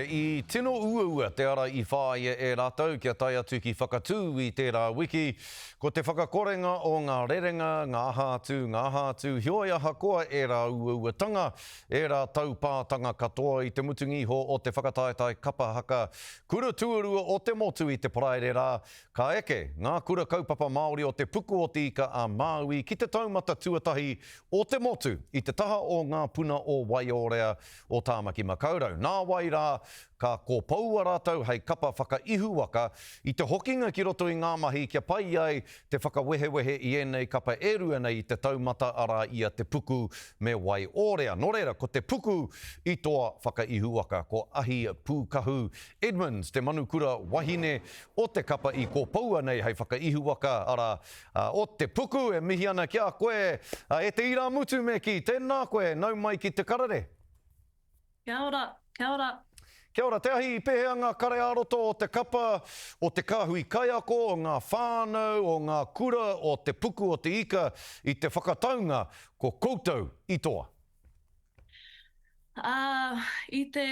I tino uaua te ara i whāia e rātou kia tae atu ki Whakatū i tērā wiki. Ko te whakakorenga o ngā rerenga, ngā aha atu, ngā aha atu, heoi ahakoa ērā uauatanga, ērā taupātanga katoa i te mutunga iho o te whakataetae kapa haka kura tuarua o te motu i te Paraire rā, ka eke ngā kura kaupapa Māori o Te Puku o Te Ika a Māui ki te taumata tuatahi o te motu i te taha o ngā puna o Waiōrea o Tāmaki Makaurau. Nāwai rā, ka kōpoua rātou hei kapa whakaihuwaka i te hokinga ki roto i ngā mahi kia pai ai te whakawehewehe i ēnei kapa e rua nei i te taumata arā i a Te Puku me Waiōrea. Nō reira, ko Te Puku i toa whakaihuwaka. Ko Ahi Pūkahu Edmonds te manukura wahine o te kapa i kōpoua nei hei whakaihuwaka, arā, o Te Puku. E mihi ana ki a koe, e te irāmutu me kī, tēnā koe, nau mai ki te karere. Kia ora, kia ora. Kia ora, Te Ahi, i pēhea ngā kare ā-roto o te kapa, o te kāhui kaiako, o ngā whānau, o ngā kura, o Te Puku o Te Ika i te whakataunga ko koutou i toa? Ā, i te,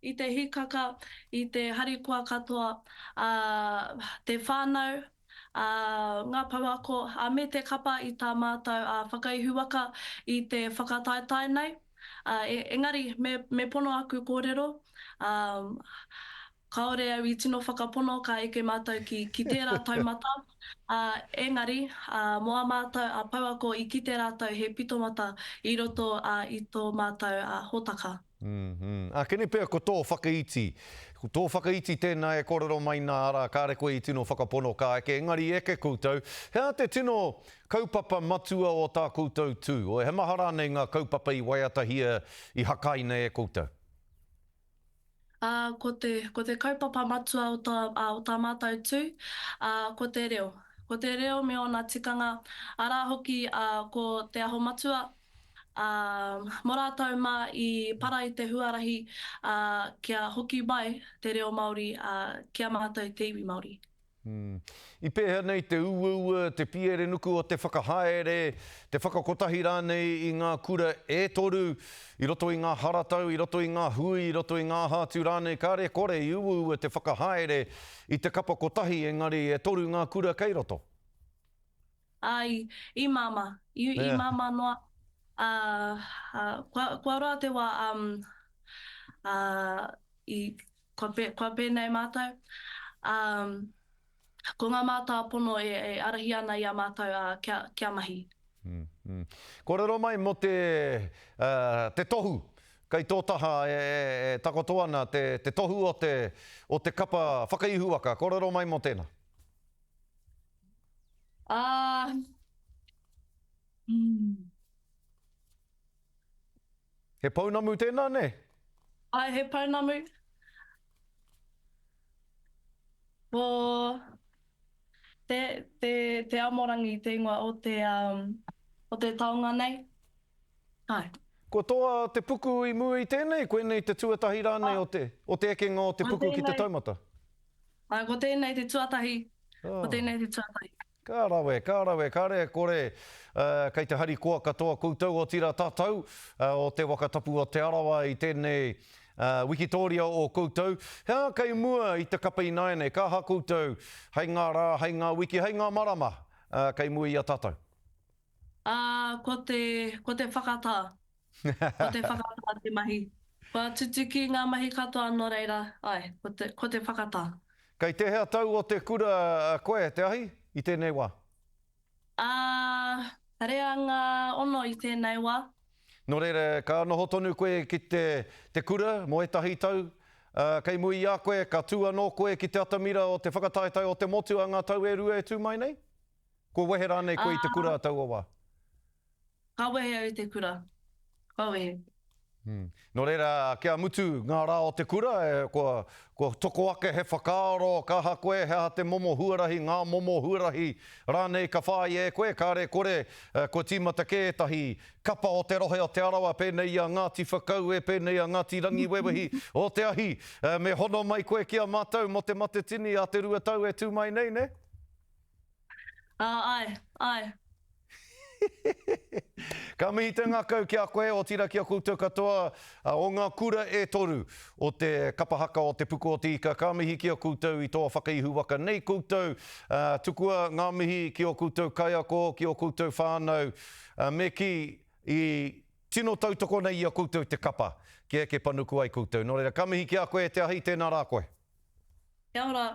i te hīkaka, i te harikoa katoa, ā, te whānau, ā, ngā pouako, ā, me te kapa i tā mātou, ā, whakaihuwaka i te whakataetae nei. Ā, e, engari, me, me pono aku kōrero, ā, kāore au i tino whakapono ka eke mātou ki, ki tērā taumata, ā, engari, ā, mō ā mātou, ā, pouako i kite rātou he pitomata i roto, ā, i tō mātou, ā, hōtaka. Mm-hmm. Ākene pea ko tō whakaiti, ko tō whakaiti tēnā e kōrero mai nā, arā, kāre koe i tino whakapono ka eke, engari i eke koutou. He aha te tino kaupapa matua o tā koutou tū? He maha rānei ngā kaupapa i waiatahia, i hakaina e koutou? Ā, ko te, ko te kaupapa matua o tā, ā, o tā mātou tū, ā, ko te reo. Ko te reo me ōna tikanga, arā hoki, ā, ko Te Aho Matua, ā, mō rātou mā i para i te huarahi, ā, kia hoki mai te reo Māori, ā, ki a mātou te iwi Māori. I pēhea nei te uaua, te pierenuku o te whakahaere, te whakakotahi rānei i ngā kura e toru, i roto i ngā haratau, i roto i ngā hui, i roto i ngā aha atu rānei, kāre e kore i uaua te whakahaere i te kapa kotahi engari e toru ngā kura kei roto? Ā, i, i māmā, i, i māmā noa, ā, ā, kua, kua roa te wā, um, ā, i, Kua, pē, kua pēnei mātou, ā, ko ngā mātāpono e, e ārahi ana i a mātou, ā, kia, kia mahi. Mm, mm. Kōrero mai mō te, uh, te tohu kei tō taha e, e, e takoto ana, te, te tohu o te, o te kapa whakaihuwaka. Kōrero mai mō tēnā. Ā, mm. He pounamu tēnā, nē? Āe, he pounamu. Ko te, te, te amorangi te ingoa o te, um, o te taonga nei. Āe. Kua toa te puku i mua i tēnei? Koinei te tuatahi rānei o te, o te ekenga o te puku ki te taumata? Āe, ko tēnei te tuatahi. Ko tēnei te tuatahi. Ka rawe, ka rawe, kare e kore, kei te harikoa katoa koutou, otirā tātou o te waka tapu o Te Arawa i tēnei wikitōria o koutou. He aha kei mua i te kapa ināianei? Ka aha koutou hei ngā rā, hei ngā wiki, hei ngā marama kei mua i a tātou? Ā, ko te, ko te whakatā. Ko te whakatā te mahi. Kua tutuki ngā mahi katoa nō reira, āe, ko te, ko te whakatā. Kei tēhea tau o te kura koe, Te Ahi, i tēnei wā? Ā, reanga ono i tēnei wā. Nō reira, ka noho tonu koe ki te, te kura mō ētahi tau, ā, kei muri i a koe, ka tū anō koe ki te atamira o te whakataetae o te motu a ngā tau e rua e tū mai nei? Kua wehe rānei koe i te kura a taua wā? Ka wehe au i te kura. Ka wehe. Hmm. Nō reira, kia mutu ngā rā o te kura, e, kua, kua toko ake he whakaaro, ka aha koe, he aha te momo huarahi, ngā momo huarahi rānei ka whāia e koe, kāre kore, e, kua tīmata kē ētahi kapa o te rohe o Te Arawa, pēnei i a Ngāti Whakaue, pēnei a Ngāti Rangiwewehi o Te Ahi, e, me hono mai koe ki a mātou mō te Matatini a te 2 tau e tū mai nei, nē? Ā, āe, āe. Ka mihi te ngakau ki a koe, otira ki a koutou katoa o ngā kura e toru o te kapa haka o Te Puku o Te Ika. Ka mihi ki a koutou i toa whakaihu waka nei koutou. Tukua ngā mihi ki ō koutou kaiako, ki ō koutou whānau, me kī, i tino tautoko nei i a koutou te kapa, kia eke panuku ai koutou. Nō reira, ka mihi ki a koe e Te Ahi, tēnā rā koe. Kia ora.